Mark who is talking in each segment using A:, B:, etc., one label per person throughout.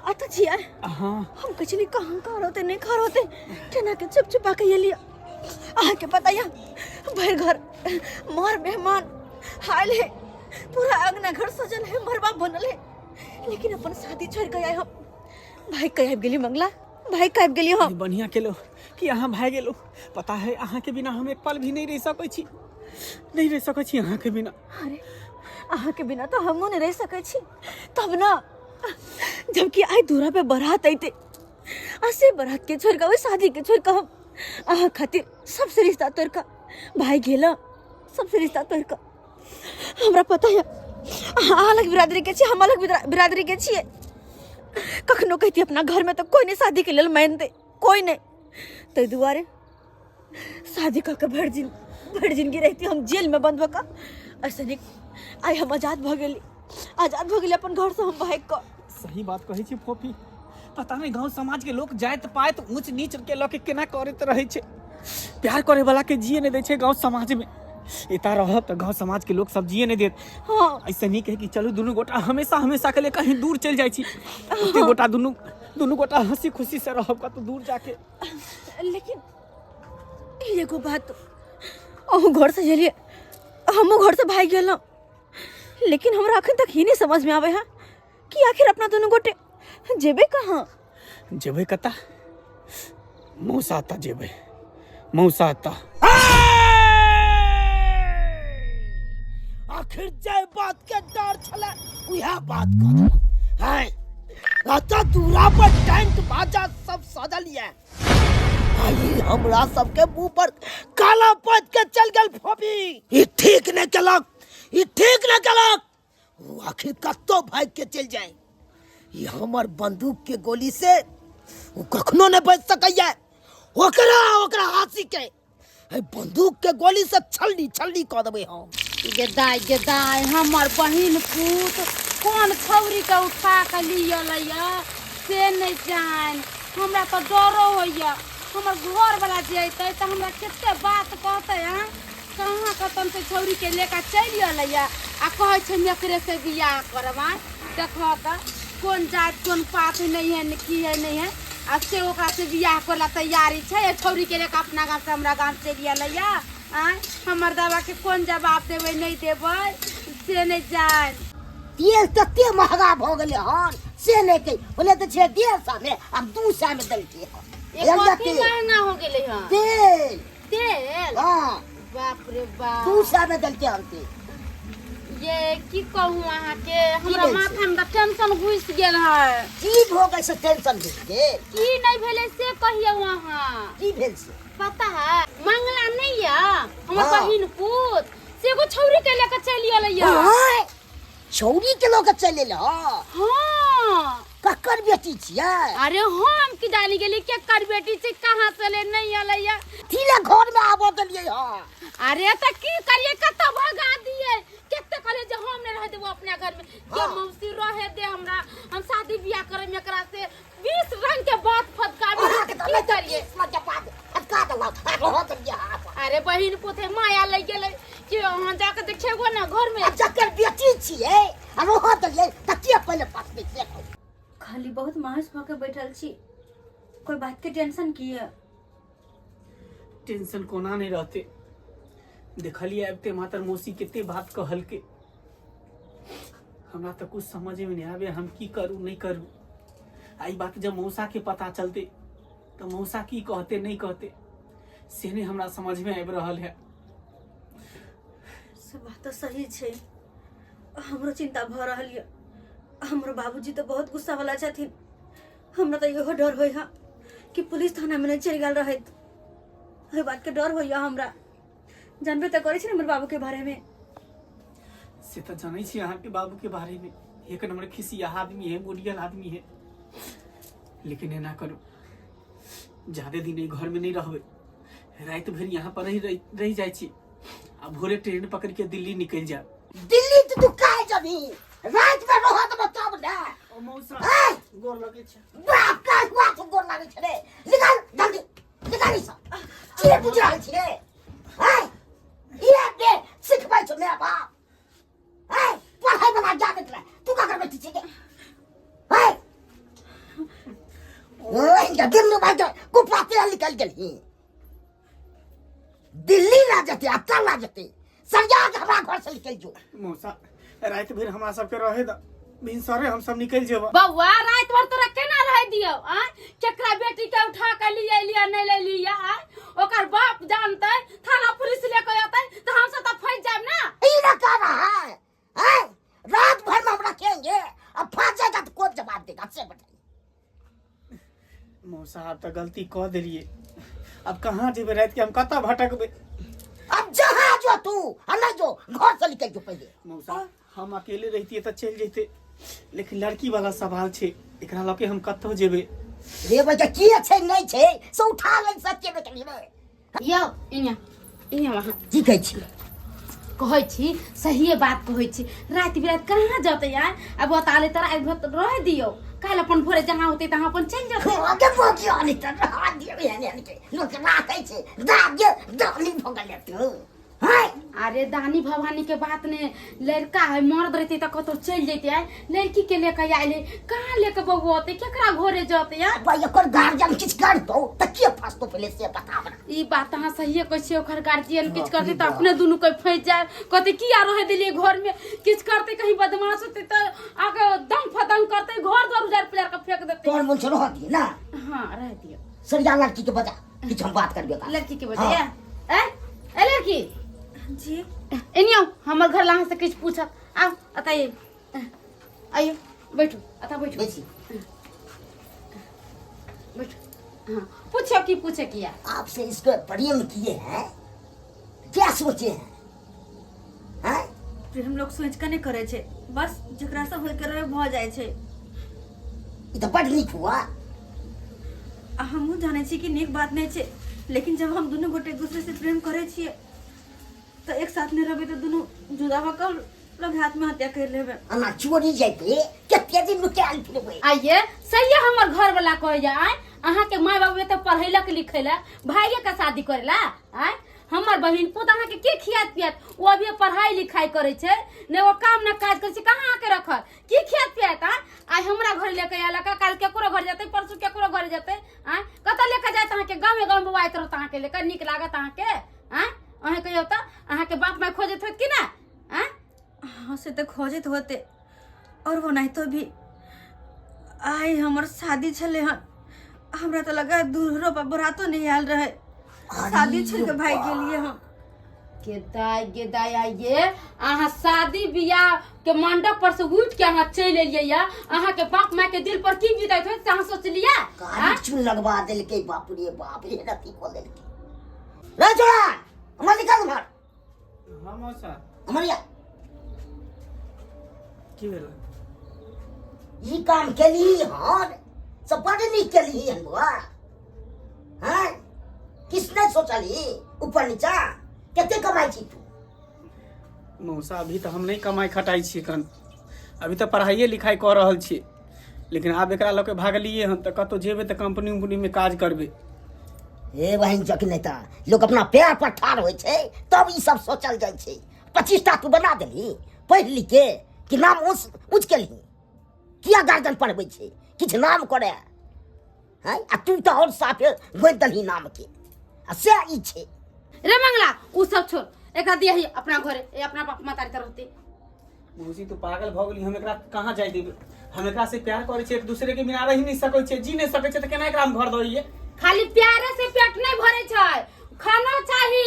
A: अतऽ छियै?
B: हाँ।
A: हम कहै छली कहाँ कहाँ रहते, नहीं कहाँ रहते, केना के छुप छुपा के एलियै। अहाँके पता यऽ, भरि घर मर मेहमान आयल है, पूरा अंगना घर सजल है, मरबा बनल है, लेकिन अपन शादी छोड़ के आए हम भाई के आबि गेली मंगला भाई के आबि गेली हम।
B: बढ़िया केलो कि अहाँ भागि गेलो। पता है, अहाँ के बिना हम एक पल भी नहीं रह सकै छी, नहीं रह सकै छी अहाँ के बिना।
A: अरे अहाँ के बिना तो हमहूँ नहीं रह सकै छी। तब ना जबकि आई दूरा पे बारात अइते, आ से बारात के छोड़ के, ओहि शादी के छोड़ के हम अहाँ खातिर सबसे रिश्ता तोड़ के भाई गेला, सबसे रिश्ता तोड़ के। हमरा पता है अहाँ अलग बिरादरी के छी, हम अलग बिरादरी के छियै। कखनो कहती अपना घर में तो कोई नहीं शादी के लेल मानते, कोई नहीं, ताहि दुआरे शादी कऽ के भरि जिंदगी रहती हम जेल में बंद भऽ कऽ। ऐसे नहीं आइ हम आजाद भऽ गेली, आजाद भऽ गेली अपन घर से हम भागि कऽ।
B: सही बात कहै छी फोफी, पता नहीं गांव समाज के लोग जाति पाति ऊंच नीच के लऽ के केना करैत रहै छै। प्यार करे वाला के जिए नहीं दै छै गांव समाज में। एता रहब तऽ गांव समाज के लोग सब जिए नहीं देत।
A: हाँ।
B: ऐसे नीक है कि चलू दुनू गोटा हमेशा हमेशा के लिए कहीं दूर चलि जाइ छी, ओते गोटा दुनू गोटा हंसी खुशी से रहब कतौ दूर जाके।
A: लेकिन एगो बात, अहूँ घर से गेलियै, हमहूँ घर से भागि गेलहुँ, लेकिन हमरा अखन तक ही नहीं समझ में आवे है कि आखिर अपना दोनों गोटे जेबे कहाँ?
B: जेबे कता? मौसा ता जेबे, मौसा ता।
C: आखिर जे बात के डर छले उहे बात कह देलक। हैं राजा दूरा पर टेंट बाजा सब सजल ये, आई हमरा सबके मुंह पर काला पोत के चल गेल फोफी। ई ठीक नहीं केलक, ई ठीक नहीं केलक। ओ आखिर कत्तो भाग के चल जाए, ई हमर बंदूक के गोली से ओ कखनो नहीं बच सकैया। ओकरा ओकरा हाथी के ए बंदूक के गोली से छलनी छलनी कऽ देबै हम।
D: गे दाइ, गे दाइ, हमर बहिन पूत कोन छौरी के उठा के लियलैया से नहीं जान। हमरा तऽ डरो होइया, हमर घर वाला जे अयतै तऽ हमरा कते बात कहतै। हाँ, कहाँ कतन से छौरी के लेकर चलि अयलैया आ कहै छै हम एकरे से बियाह करब। आँय देखऽ तऽ कोन जात कोन पात नहीं है, की है नहीं है, आ से ओकरा से बियाह करे ला तैयारी छै। ए छौरी के लेकर अपना गाँव से हमरा गाँव चलि अयलैया। आँय हमर दवा के कोन जवाब देबै नहीं देबै से नहीं जान।
C: तेल तते महंगा भऽ गेलै हन से नहि कहि, बोले तऽ छै 150 मे, आब 200 मे देलकै हन।
D: एक कथी महंगा हो गेलै हन?
C: तेल।
D: तेल?
C: हाँ।
D: बाप रे बाप,
C: 200 मे देलकै हन तेल।
D: ये की कहूँ अहाँ के, हमरा
C: भेल छै?
D: माथा में तऽ टेंशन घुसि गेल है।
C: की भऽ गेल से टेंशन घुसि गेल?
D: की नहीं भेलै से कहियौ अहाँ।
C: की भेल से?
D: पता है मंगला नहीं या हमर
C: हाँ।
D: बहिन पूत से एगो छौरी के लेके चलि एलै या।
C: हाँ, छौरी के लऽ के चलि एलै? हाँ।
D: हाँ।
C: ककर बेटी छियै?
D: अरे हम की जानी गेली केकर बेटी छै, कहाँ से ले नहीं एलै या।
C: तिले घर में आबऽ देलियै हँ।
D: अरे तऽ की करियै, कतऽ भगा दियै? कते कहलियै जे हम नहीं रह देबो अपना घर में, के
C: हाँ।
D: मौसी रहे दे हमरा, हम शादी बियाह करब एकरा से, 20 रंग के बात फदकाबी।
C: अहाँके तऽ
D: की
C: नहि तऽ
D: करियै?
C: 20 रंग के बात फदका देलक, आ रहऽ देलियै हँ।
D: अरे बहिन पुते माया लग गेलै कि अहाँ जाके देखेबो ना घर में।
C: आ जकर बेटी छियै आ रहऽ देलियै तऽ के पहिले फसबै से कहू।
A: खाली बहुत मायूस भऽ के बैठल छी, कोई बात के टेंशन की है?
B: टेंशन कोना नहीं रहते, देखलिए आबिते मातर मौसी कते बात कहलके, हमरा तऽ कुछ समझ में नहीं आबे हम की करू नहीं करू। आ ई बात जब मौसा के पता चलते तऽ मौसा की कहते नहीं कहते से नहीं हमरा समझ में आबि रहल है।
A: से बात तऽ सही छै, हमरो चिंता भऽ रहल यऽ। हमरो बाबूजी तऽ बहुत गुस्सा वाला छथिन, हमरा तऽ इहो डर होइ है कि पुलिस थाना में नहीं चलि गेल रहैत, एहि बात के डर होइया हमरा। जानबे तऽ करै छी ने हमर बाबू के बारे में।
B: से तऽ जानै छी अहाँके बाबू के बारे में, एक नंबर खिसिया आदमी है, बोलियल आदमी है, लेकिन एना करू ज्यादा दिन एहि घर में नहीं रहबै, राति भरि यहाँ पर ही रहि जाइ छी आ भोरे ट्रेन पकड़ के दिल्ली निकलि जायब।
C: दिल्ली तऽ तू काहे जबही, राति में रहत तब ने।
B: ओ मौसा,
C: हैं?
B: गोर लगै छै।
C: बाप का हुआ तो गोर लागै छै रे, निकाल जल्दी निकाल ई सब। की बुझि रहल छी रे? हैं? ये दे सिखबै छौ my बाप। हैं? पढ़ै वाला ज्ञान तोरा, तू का करबै छी गे? हैं? के दुनू भाई के कुपाते निकल गेलही दिल्ली ना जते अत्ता ना जते सरिया के हमरा घर से निकल जो।
B: मौसा राति भरि हमरा सबके रहे द, भिनसरे हम सब निकलि जेबा।
D: बौआ राति भर तोरा केना रह दियौ? आय केकरा बेटी के उठा के लिए लिया नहीं ले लिया? आय ओकर बाप जानते थाना पुलिस लेके अतै त हम सब त फंस जाब ना।
C: ई ना कर रहा है हैं? रात भर में हम रखेंगे, अब फंस जाएगा तो कौन जवाब देगा से बताइए।
B: मौसा आब तऽ गलती कऽ देलियै, अब कहाँ जेबै राति के, हम कतऽ भटकबै?
C: अब जहाँ जो तू आ नहीं जो घर से निकल जो पहले।
B: मौसा हम अकेले रहितियै तऽ चलि जैते, लेकिन लड़की वाला सवाल छै, एकरा लऽ के हम कतऽ जेबै?
C: रे बच्चा की छै नहीं छै से उठा ले सच्चे में चली रे।
D: यौ इन्या इन्या वहाँ
C: की कहै छी?
D: कहै छी सहिए बात कहै छी, राति बिराति कहाँ जतै यार? अब बता ले तऽ राति भर रह दियौ, काल्हि अपन भोरे जहाँ होतै तहाँ अपन चलि जतै।
C: आगे बोकियो नहीं तो रहा दियो यानी यानी के लोग राखै छै दागे दानी भऽ गेलै तू हैं।
D: अरे दानी भवानी के बात ने, लड़का है मर्द रहते तऽ कतौ चलि जैते, आय लड़की के लेके आयल है कहाँ लेके बौआ होते केकरा घरे जते यार?
C: भाई एकर गार्जियन किछ करतौ तऽ के फसतो पहिले से बता हमरा।
D: ई बात अहाँ सहिए कहै छियै, ओकर गार्जियन किछ करतै तऽ अपने दुनू कोइ फँसि जाय, कहतै किया रहै देलियै घरमे, किछ करतै कहीं बदमाश होतै तऽ आके दंग फदंग करतै, घर द्वार उजाड़ि पुजाड़ि कऽ फेंक देतै।
C: तोहर मोन से रह दिए ना?
D: हाँ रह दियौ।
C: सरिया लड़की के बजा, किछ हम बात करबे ओकरा।
D: लड़की के बजा। ए ए लड़की
A: जी
D: एनियो हमर घर ला अहाँ से किछु पूछत, आउ अतः आइयो बैठू, अतः बैठू।
C: बैसी।
D: बैठू। हाँ पूछो की पूछे किया?
C: आपसे इसको प्रेम किए हैं क्या सोचे हैं? हैं?
A: प्रेम लोग सोच के नहीं करे छे, बस जकरा से होय के रहे भ जाय छे।
C: ई तो बड़ नीक हुआ।
A: आ हमहूँ जानै छी कि नीक बात नहीं छे, लेकिन जब हम दुनू गोटे एक दूसरे से प्रेम करे छियै तो एक साथ नहीं रहबै तो दुनू जुदा भऽ कऽ लोग आत्महत्या कर लेबै।
C: अना चोरी जैते कते दिन नुकायल फिरबै।
D: आइए सही हमर घर वाला कहैया आय अहाँ के माय बाबू एते पढ़ैलक लिखैलक भाइये के शादी करेला, आय हमर बहिन पुत अहाँ के के खियात पियात? ओ अभी पढ़ाई लिखाई करे छै ने ओ काम न काज करे छै, कहाँ अहाँ के रखत की खियात पियात? आय आइ हमरा घर लेके आयल, काल केकरो घर जेतै, परसू केकरो घर जेतै, आय कतऽ लेके जायत अहाँ के? गाँवे गाँव बौआइत रहत अहाँ के लेके, नीक लागत अहाँ के? आय अहाँ कहियौ तऽ अहाँ के बाप माय खोजैत होत कि ना? आय
A: हाँ से तऽ खोजैत होते, और ओनाहितो भी आइ हमर शादी छलै हन, हमरा तऽ लगा दूल्हो पर बरातो नहीं आयल रहे, शादी छोड़ के भागि गेलियै हम।
D: गे दाय गे दाय आइये अहाँ शादी बियाह के मंडप पर से उठ के अहाँ चलि एलियै या अहाँ के बाप माय के दिल पर की बीतैत होत से अहाँ सोचलियै?
C: गाड़ी चून लगवा देलकै, बाप रे बाप, एहन अथी कऽ देलकै। रे छोड़ा हमर निकाल उम्हर।
B: हाँ मौसा।
C: हमर या
B: की भेल?
C: ई काम केली हन सब बड़ नीक केली हन बुआ। हैं किस नहीं सोचली ऊपर नीचा कते कमाई छी तू?
B: मौसा अभी तऽ हम नहि कमाइ खटाइ छी कन, अभी तऽ पढ़ाइए लिखाइ कऽ रहल छी, लेकिन आब एकरा लऽ के भागलियै हन तऽ कतहु जेबै तऽ कंपनी उम्पनीमे काज करबै।
C: हे बहिन जख नहि तऽ लोक अपना पैर पर ठाढ़ होइ छै तब ई सब सोचल जाइ छै। 25 टा तू बना देलही पढ़ि लिख के कि नाम ऊँच ऊँच केलही, किया गार्जियन पढ़बै छै किछु नाम करे हैं, आ तू तऽ आओर साफे गोति देलही नाम के, आ से ई छै।
D: रे मंगला उ सब छोड़, एकरा दियही अपना घरे, ए अपना बाप मातारी तर रहते।
B: मौसी तू पागल भऽ गेली, हम एकरा कहाँ जाय देबै? हम एकरा से प्यार करै छियै, एक दूसरे के बिना रहि नहि सकै छियै, जी नहि सकै छियै, तऽ केना एकरा हम घर दइयै?
D: खाली प्यारे से पेट नहीं भरे छै, खाना चाही,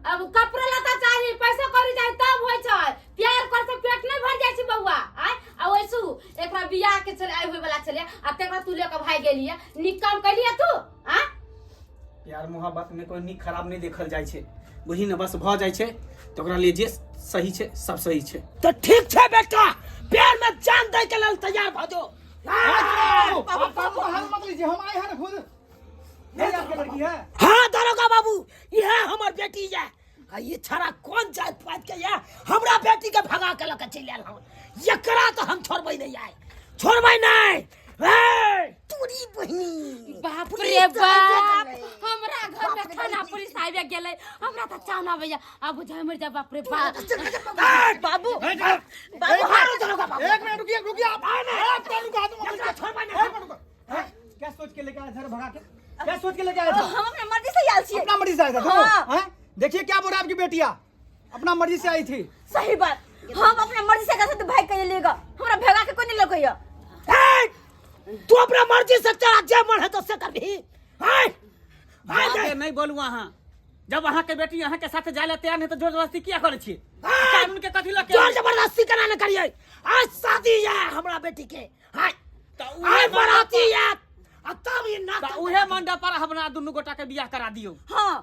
D: अब कपड़ा लत्ता चाही, पैसा कौड़ी चाही तब होय छै। प्यार कर से पेट नहीं भर जाय छै बौआ। आय आ वैसु एकरा बियाह के छले आइ होय वाला छले, आ तेकरा तू लेके भागि गेलियै, नीक काम कैलियै तू? आ
B: प्यार मोहब्बत में कोई नीक खराब नहीं देखल जाय छै, बुझी ने, बस भऽ जाय छै तऽ ओकरा लिए जे सही छै सब सही छै।
C: तऽ ठीक छै बेटा, प्यार में जान दै के लेल तैयार भऽ जो।
E: बाबू हाल मत लीजिए, हम आए हैं ना खुद। ये आपकी लड़की है?
C: हाँ दरोगा बाबू, यह हमर बेटी है। आ ये छड़ा कोन जात पात के ये हमरा बेटी के भगा के लके चलि आयल हन, एकरा तो हम छोड़बै नहीं आए, छोड़बै नहीं। ए तोरी बहिनी,
D: बाप रे बाप, हमरा घर में थाना पुलिस आबि गेलै, हमरा तऽ चाव आबैया, आब बुझाइ मरि जा। बाप रे बाप,
A: बाबू
C: बाबू मारो दरोगा बाबू।
E: एक मिनट रुकिए, रुकिए आप, आप रुका दूंगा,
C: एकरा छोड़बै नहीं।
E: एक मिनट रुको। क्या सोच के लेके आए थे भगा के? क्या सोच के लेके आया था?
A: हम अपने मर्जी से आयल छियै।
E: अपना मर्जी से आया था दोनों?
A: हाँ।
E: हैं? देखिए क्या बोल रहा है आपकी बेटिया, अपना मर्जी से आई थी।
A: सही बात, हम अपने मर्जी से कैसे भाग के लेगा, हमरा भगा के कोई नहीं लगैया।
C: ए, तू अपना मर्जी से तेरा जे मन है तो से करबही। हैं? हैं
B: आगे
C: जे?
B: नहीं बोलू अहाँ। जब अहाँ के बेटी अहाँ के साथ जाय ला तैयार नहीं तो जोर जबरदस्ती किया करै छी?
C: हाँ।
B: कानून के कथी लके?
C: जोर जबरदस्ती केना ने करियै? आज शादी है हमरा बेटी के। हैं?
B: तऽ उहे
C: आइ बराती है आ तब ई नाटक।
B: तऽ उहे मंडप पर हमरा दुनू गोटा के बियाह करा दियौ।
A: हाँ,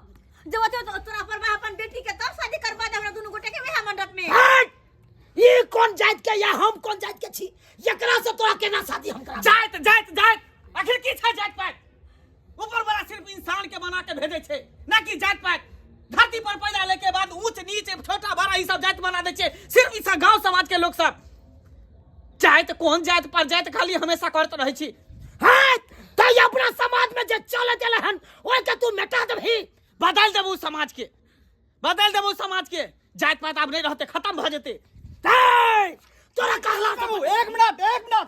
A: जब तो तोरा पर अपन बेटी के तब शादी करवा दे हमरा दुनू गोटे के वएह मंडप में।
C: हट! ई कोन जाति के या हम कोन जाति के छी, एकरा से तोरा केना शादी हम करा?
B: जाइत जाइत जाइत आखिर की छै जाइत पाइत? ऊपर वाला सिर्फ इंसान के बना के भेजै छै, ना कि जात पात। धरती पर पैदा ले के बाद ऊंच नीच छोटा बड़ा ई सब जात बना दै छै सिर्फ ई सब गांव समाज के लोग सब। जात कोन जात पर जात खाली हमेशा करत रहै छी।
C: हाँ, त ई अपना समाज में जे चले देले हन ओइ के तू मिटा देबही।
B: बदल देबू समाज के, बदल देबू समाज के। जात पात आब नहीं रहते, खत्म भ जेते।
C: ए, तोरा कहला
E: बाबू, एक मिनट एक मिनट,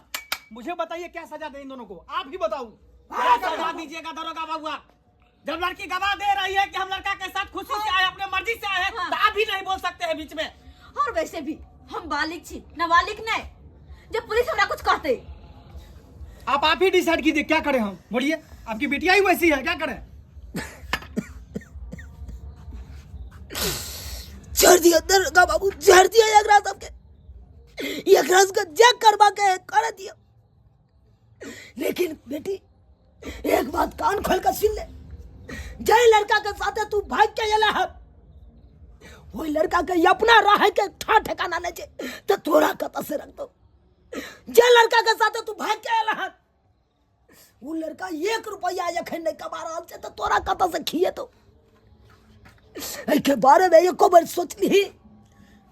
E: मुझे बताइए क्या सजा दे इन दोनों को, आप ही बताओ।
B: क्या सजा दीजिएगा दरोगा बाबुआ? जब लड़की गवाह दे रही है कि हम लड़का के साथ खुशी से आए, अपने मर्जी से आए हैं,
A: हाँ।
B: तो आप भी नहीं बोल सकते हैं बीच में।
A: और वैसे भी हम बालिग छी, नाबालिग नहीं जब पुलिस हमरा कुछ कहते।
E: आप ही डिसाइड कीजिए क्या करें हम, बोलिए। आपकी बेटिया ही वैसी है, क्या करें?
C: छोड़ दियो दरोगा बाबू, छोड़ दियो एकरा सबके, एकरा सबके जे करबा के है, कर दियो। लेकिन बेटी एक बात कान खोल कर सुन ले, जे लड़का के साथे तू भाग के एला है वही लड़का के अपना रहे के ठा ठिकाना नहीं छे तो तोरा कत से रख दो। जे लड़का के साथे तू भाग के एला है वो लड़का 1 रुपया एखन नहीं कमा रहल छे तो तोरा कत से खिएतो? एहि के बारे में एको बेर सोचलिही?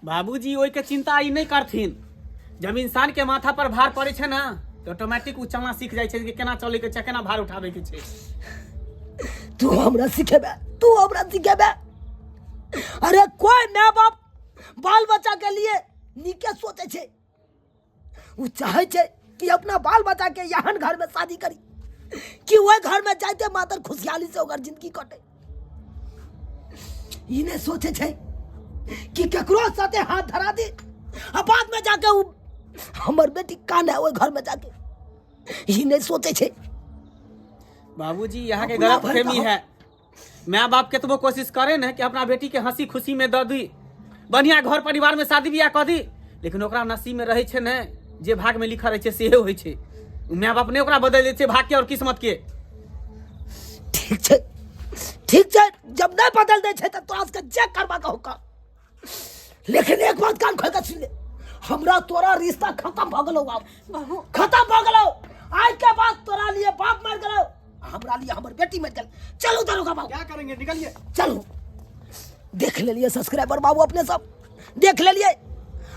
B: बाबूजी ओहि के चिंता ई नहीं करथिन। जब इंसान के माथा पर भार पड़े छै ना तो ऑटोमेटिक उ चलना सीख जाइ छै कि केना चले के छै, केना भार उठाबे के छै।
C: तू हमरा सिखेबे, तू हमरा सिखेबे? अरे कोई माय बाप बाल बच्चा के लिए नीके सोचे छै, उ चाहे छै कि अपना बाल बच्चा के एहन घर में शादी करी कि वह घर में जाते मात्र खुशहाली से ओकर जिंदगी कटे। ई नहीं सोचे छै कि केकरो साथे हाथ धरा दे आ बाद में जाके उ हमर बेटी काने ओहि घर में जाके, ई नहीं सोचे छै।
B: बाबूजी यहाँ के
C: अपना
B: गलत
C: भर
B: फहमी
C: का
B: है। माय बाप केतबो कोशिश करे ने कि अपना बेटी के हंसी खुशी में दऽ दी, बढ़िया घर परिवार में शादी बियाह कऽ दी, लेकिन ओकरा नसीब में रहै छै ने, जे भाग में लिखल रहै छै सेहे होइ छै। माय बाप ने ओकरा बदलि दै छै भाग के और किस्मत के।
C: ठीक छै, ठीक छै, जब नहीं बदल दै छै तऽ तोरा सबके जे करबा के होकर, लेकिन एक बात कान खोल के सुन ले, हमरा तोरा रिश्ता खत्म भऽ गेलौ आब।
A: बाबू
C: खत्म भऽ गेलौ। आज के बाद तोरा लिए बाप मर गेलौ, हमरा लिए हमर बेटी मर गेल। चलू दरोगा बाबू,
E: क्या करेंगे, निकलिए।
C: चलू। देख लेलिए सब्सक्राइबर बाबू, अपने सब देख लेलिए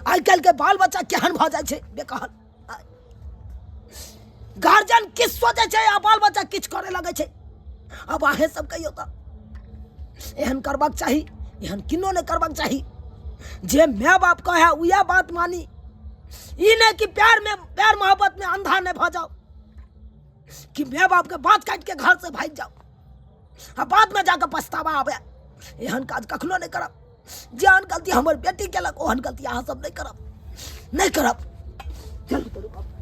C: आइ काल्हि के बाल बच्चा केहन भऽ जाइ छै बेकहल। गार्जियन किछु सोचै छै आ बाल बच्चा किछु करे लगै छै। आब अहें सब कहियौ तऽ एहन करबाक चाही, एहन किनो नहि करबाक चाही। जे माय बाप कहै उएह बात मानी, ई नहि कि प्यार में प्यार मोहब्बत में अंधा नहि भऽ जाओ कि माय बाप के बात काटि के घर से भागि जाओ आ बाद में जाके पछतावा आबे। एहन काज कखनो नहि करब। जेहन गलती हमर बेटी केलक ओहन गलती अहाँ सब नहि करब, नहि करब। चलू चलू बाबू।